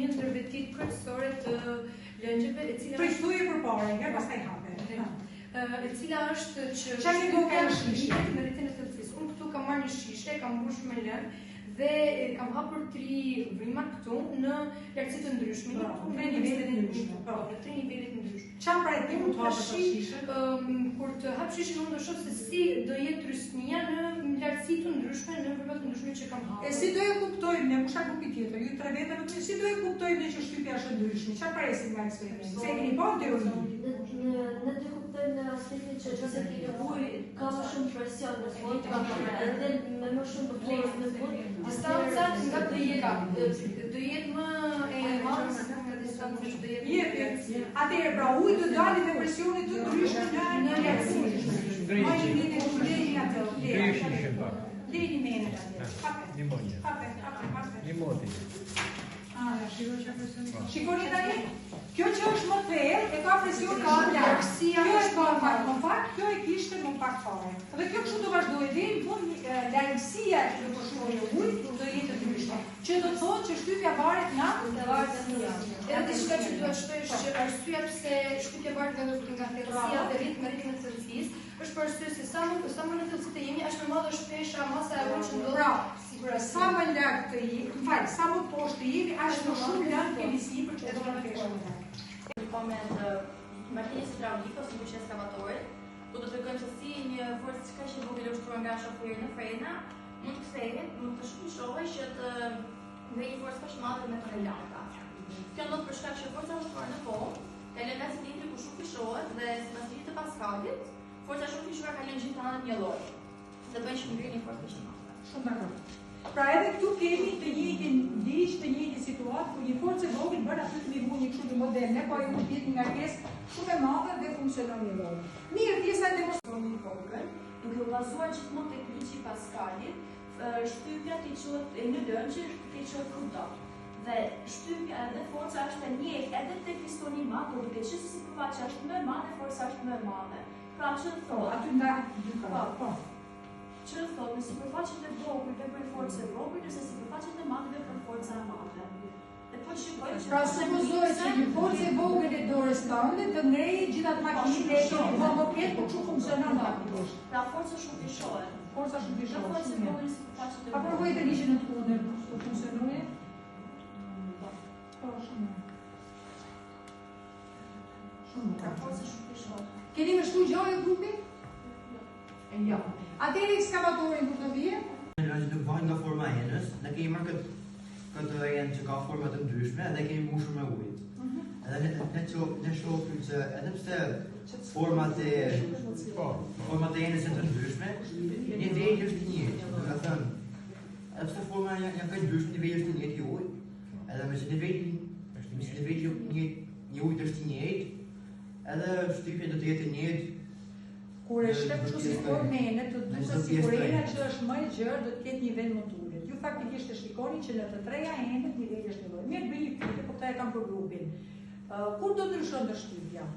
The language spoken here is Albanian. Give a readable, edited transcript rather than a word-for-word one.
një ndër vetitë kryesore të lëngjeve, e cila Prit thuaje përpara, nga pastaj hape. E cila është që Çfarë një ka në shishe? Me rritjen e thellësisë. Unë këtu kam marrë një shishe, e kam mbushur me lëng dhe kam hapur tri vrima këtu në lartësi të ndryshme. Një këtu në nivele të ndryshme. Po, në tri nivele të ndryshme. Çfarë pret ti kur të hapësh shishen? Ëm kur të hap shishen unë do shoh se si do jetë trysnia në lartësi të ndryshme, në vrima të ndryshme që kam hapur. E si do e kuptojmë ne, kush a grupi tjetër, ju tre veta nuk si do e kuptojmë ne që shtypja është e ndryshme? Çfarë presim nga eksperimenti? Se e keni parë në teori? Ne ne ne do kuptojmë në aspektin që nëse kemi ujë ka më shumë presion në fund, edhe me më shumë forcë në fund, Distanca nga pika do jetë më e madhe se sa nga distanca që do jetë. Jepi. Atëherë pra uji do dalë me presione të ndryshme në në lartësi. Mbajeni mend ku leni atë. Ngrije shishen pak. Leni mend atje. Hape. Një monje. Hape, hape, hape. Një moti. Ah, Shikoni tani, kjo që është më thellë e ka presionin më të lartë. Kjo e ka pak më pak, kjo e kishte më pak fare. Dhe kjo kështu do vazhdojë deri në fund largësia që do përshkojë ujë do jetë e ndryshme. Që do të thotë që shtypja varet nga thellësia. Edhe diçka që dua të shtoj është që arsyeja pse shtypja varet nga nga thellësia dhe rrit me rritjen e thellësisë, është për arsye se sa më sa më në thellësi të jemi, aq më madhe është pesha, masa e ujit që ndodh Pra, sa më lart të jemi, më fal, sa më poshtë të jemi, aq më shumë lëndë kemi sipër që do të peshë më lart. Koment makinës hidraulike ose ndryshe eskavatorit, ku do të tregojmë se si një forcë kaq e vogël e ushtruar nga shoferi në frena mund të kthehet, mund të shumëfishohej që të ngrejë një forcë kaq të madhe me tonelata. Kjo ndodh për shkak që forca e ushtruar në pompë kalon nga cilindri ku shumëfishohet dhe sipas ligjit të Pascalit, forca e shumëfishuar kalon gjithë anët njëlloj dhe bën që ngrijë një forcë kaq të madhe. Shumë dakord. Pra edhe këtu kemi të njëjtin ligj, të njëjtin situatë ku një forcë e vogël bën aty kemi vu një kështu një model, ne po ajo mund të jetë një ngarkesë shumë e madhe dhe funksionon njëlloj. Mirë, pjesa e demonstrimit i vogël, duke u bazuar gjithmonë tek ligji i Pascalit, shtypja tejçohet e një lëngje tejçohet kudo. Dhe shtypja edhe forca është e njëjtë edhe tek pistoni i madh, por duke qenë se sipërfaqja është më e madhe, forca është më e madhe. Pra që thotë, po, aty ndahet dy po. Po. Që thotë, në sipërfaqe të vogël vepron forcë e vogël, ndërsa sipërfaqe të madhe vepron forca e madhe. Dhe po shikojmë që Pra supozohet që një forcë e vogël e dorës tënde të ngrejë gjithë atë makinë dhe e kemi bërë më keq, po kështu funksionon faktikisht. Pra forca shumëfishohet. Forca shumëfishohet. Në forcë e vogël në sipërfaqe të A provoj të ligjin në të kundërt, të funksionojë? Po, po shumë mirë. Shumë mirë. Pra forca shumëfishohet. Keni më shtu gjë ju grupi? Jo. Atëherë ekskavatori kur do vijë? Lëngjet nuk varen nga forma e enës, ne kemi marrë këtë këtë enë që ka forma të ndryshme dhe kemi mbushur me ujë. Mm -hmm. Edhe ne ne që ne shohim që edhe pse format e po, format e enës janë të ndryshme, niveli është i njëjtë. Do të thënë, edhe pse forma janë janë kaq ndryshme, niveli është i njëjtë i ujit, edhe me që niveli është me që niveli i njëjtë i ujit është i njëjtë, edhe shtypja do të jetë e njëjtë Kur e sheh kështu si formë ene, të duket sikur ena që është më e gjerë do të ketë nivel më të ulët. Ju faktikisht e shikoni që në të treja enët niveli është njëlloj. Mirë, bëj një pyetje, po këtë e kam për grupin. Kur do ndryshonte shtypja?